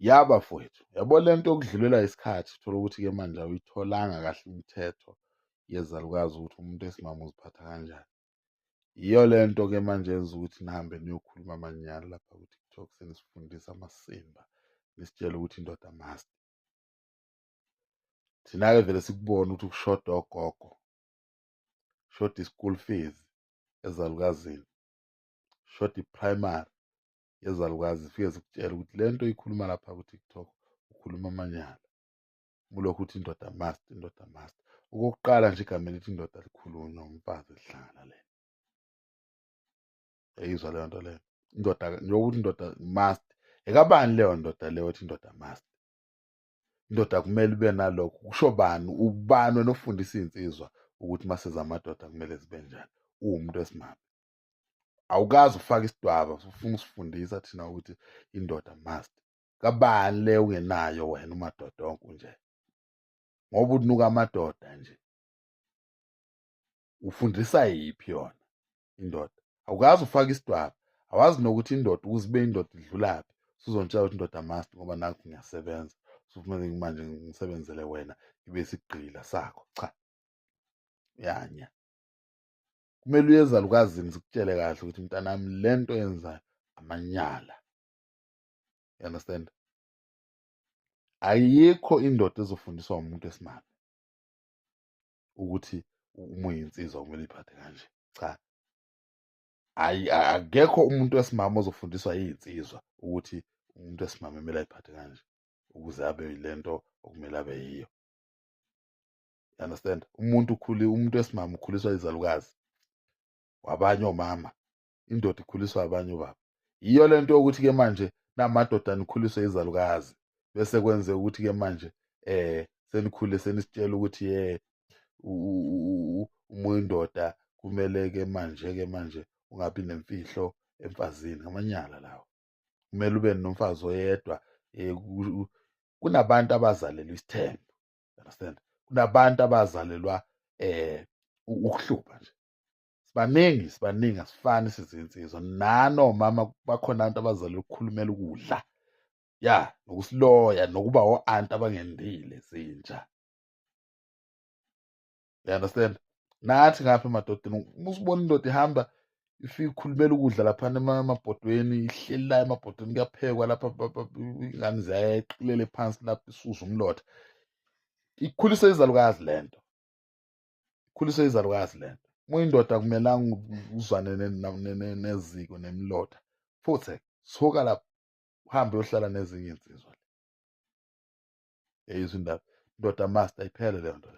Ya bafowethu, yabo le nto yokudlulelwa isikhathi, uthola ukuthi-ke manje awuyitholanga kahle imithetho yezalukazi ukuthi umuntu wesimame uziphatha kanjani. Yiyo le nto-ke manje yenza ukuthi nihambe niyokhuluma amanyala lapha ku-TikTok, senisifundisa amasimba, nisitshele ukuthi indoda must. Thina-ke vele sikubone ukuthi kushoda ogogo, kushoda i-school fees ezalukazini, kushoda i-primary yezalukazi. Zifike zikutshele ukuthi le nto oyikhuluma lapha ku-TikTok ukhuluma amanyala. Ulokhu uthi indoda must, indoda must. Okokuqala nje igama elithi indoda likhulunywa umfazi esidlangalaleni. Uyayizwa leyo nto leyo? Indoda, njengoba indoda must, ekabani leyo ndoda leyo ethi indoda must? Indoda kumele ibe nalokho. Kusho bani? Ubani wena ofundisa iy'nsizwa ukuthi maseza amadoda kumele zibe njani? Uwumuntu wesimame. Awukaze ufake isidwaba ufuna usifundisa thina ukuthi indoda must. Kabani le ungenayo wena umadoda onke nje? Ngoba unuka amadoda nje. Ufundisa yiphi yona indoda? Awukaze ufake isidwaba. Awazi nokuthi indoda ukuze ibe indoda idlulaphi. Usuzongitshela ukuthi indoda must ngoba nakho ngiyasebenza. Usufanele manje ngisebenzele wena ngibe isigqila sakho. Cha. Uyanya. Kumele uye ezalukazini zikutshele kahle ukuthi mntanami le nto oyenzayo amanyala. You understand? Ayikho indoda ezofundiswa umuntu wesimame ukuthi uma uyinsizwa kumele uyiphathe kanje. Cha. Ayi, akekho umuntu wesimame ozofundiswa yinsizwa ukuthi umuntu wesimame kumele ayiphathe kanje ukuze abe yilento okumele abe yiyo. You understand? Umuntu ukhuli umuntu wesimame ukhuliswa izalukazi wabanye omama, indoda ikhuliswa abanye obaba. Yiyo lento yokuthi ke manje namadoda nikhuliswe izalukazi bese kwenze ukuthi ke manje senikhule senisitshela ukuthi ye uma uyindoda kumele ke manje ke manje ungabi nemfihlo emfazini. Amanyala lawo. Kumele ube nomfazi oyedwa. Kunabantu abazalelwa isithembu. Understand? Kunabantu abazalelwa ukuhlupha nje. Sibaningi, sibaningi, asifani sizinsizwa. Nani omama bakhona abantu abazalelwa ukukhulumela ukudla. Ya, nokusiloya, nokuba o-anti abangendile zinja. You understand? Nathi ngapha emadodeni, uma usubona indoda ihamba ifike ikhulumela ukudla laphana emabhodweni, ihleli la emabhodweni, kuyaphekwa lapha, ingane ziyayeqilele phansi lapha, isusa umlotha. Ikhulisa izalukazi lento. Ikhulisa izalukazi lento. Uma uyindoda akumelanga uzwane neziko nemilotha. Futhi suka lapha uhambe uyohlala nezinye insizwa. Yeyizwa indaba. Indoda master iphele leyo nto leyo.